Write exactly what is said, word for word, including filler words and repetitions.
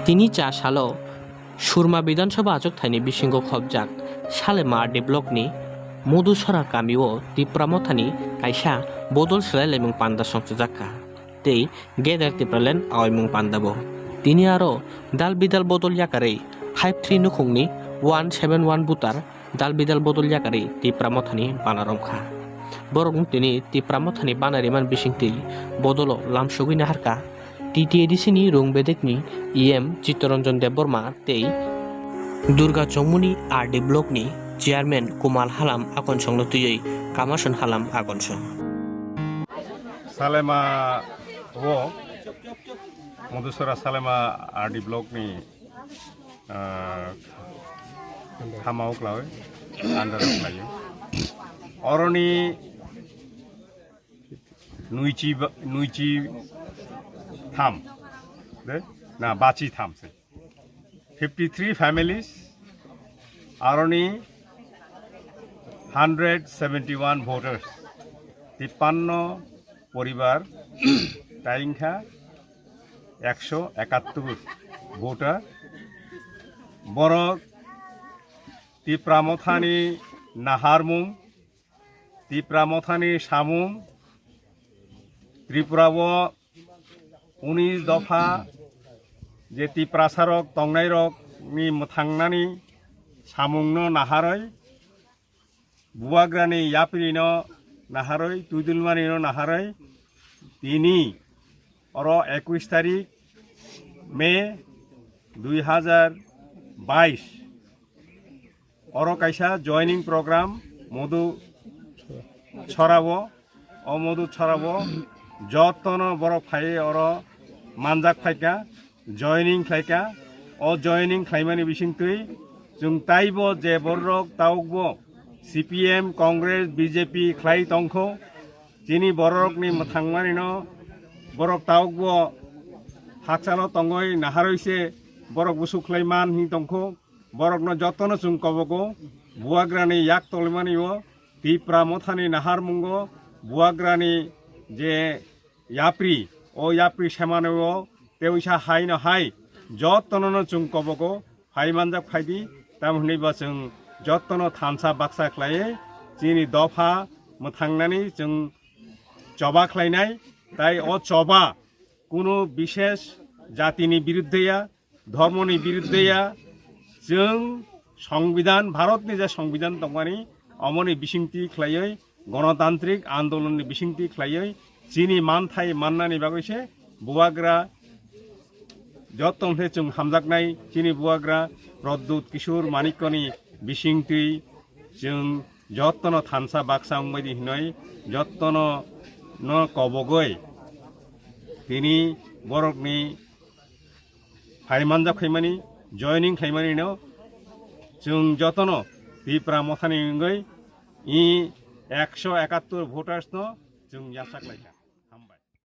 Tini cha salo Surma Bidhan Sabha achuk thaini bisingo khobjak Salema R D block ni Modusora kamio Tipra Mothani kaisa bodol swlai laimung panda songchajak kha tei Gather Tipraland aoimung panda bo. Tini aro dal bidal bodol yakarwi five three nukhungni one seven one voter dal bidal bodol yakarwi Tipra Mothani bana romkha. Borok tini Tipra Mothani bana riman bisingtwi bodolo lamsogwi naharkha. T T A D C ni rung bedekni E M Chittaranjan Debbarma tei Durga Chongmuni R D block ni chairman Kumal Halam Akonsong no twiwi Kamason Halam Akonsong. Salema o Modusora Salema R D block ni, ah, Khamao Klawi under o khlaio. Oroni nuichi ba-, nuichi tham, de? Na, bachi tham se. Fifty three families, aroni hundred seventy one voters, tippanno poribar, taingkha ekso ekattur voter. Borok Tipra Mothani naharmung, Tipra Mothani samung, Tripura o unis dopha je Tiprasarok tongnairokni mwthangnani samungno naharwi, Bubagrani yaprino naharwi, Twidulmanino naharwi, tini oro ekush tarik May dui hazar bais. Oro kaisa joining program Modusora o, o Modusora o jotono borok phaiwi oro manjak phaikha, joining khlaikha. O joining khlaimani bisingtwi chwng taibo je borok tabukbo C P M, Congress, B J P khlai tongkho, chini bororokni mwthangmanino borok tabukbo hakchalo tongwi naharwi se borok busu khlai man hwn tongkho. Borokno jotono chwng kobogo, Bubagrani yak tolmani o, Tipra Mothani naharmungo, Bubagrani je yapri, o yapri semani o, tei wngsa haino hai, jotono no chwng kobogo, phai manjak phaidi, tamo hwnwi ba chwng jotono thansa baksa khlaiwi, chini dopha mwthangnani chwng choba khlainai, tai o choba kunu bishesh jatini biruddhe ya, dhormoni biruddhe ya, chwng Songbidan, Bharatni je Songbidan tongmani, omoni bisingtwi khlaiwi, Gonotantrik Andolonni bisingtwi khlaiwi, chini manthai mannani bagwi se Bubagra jottoni khe chwng hamjaknai, chini Bubagra Pradyut Kishore Manikyani bisingtwi chwng jotono thansa baksa wngbaidi hinwi jotono no kobogwi tini borokni phai manjak khaimani, joining khlaimanino chwng jotono Tipra Mothani wngwi i ekso ekattur voters no chwng yachak laikha.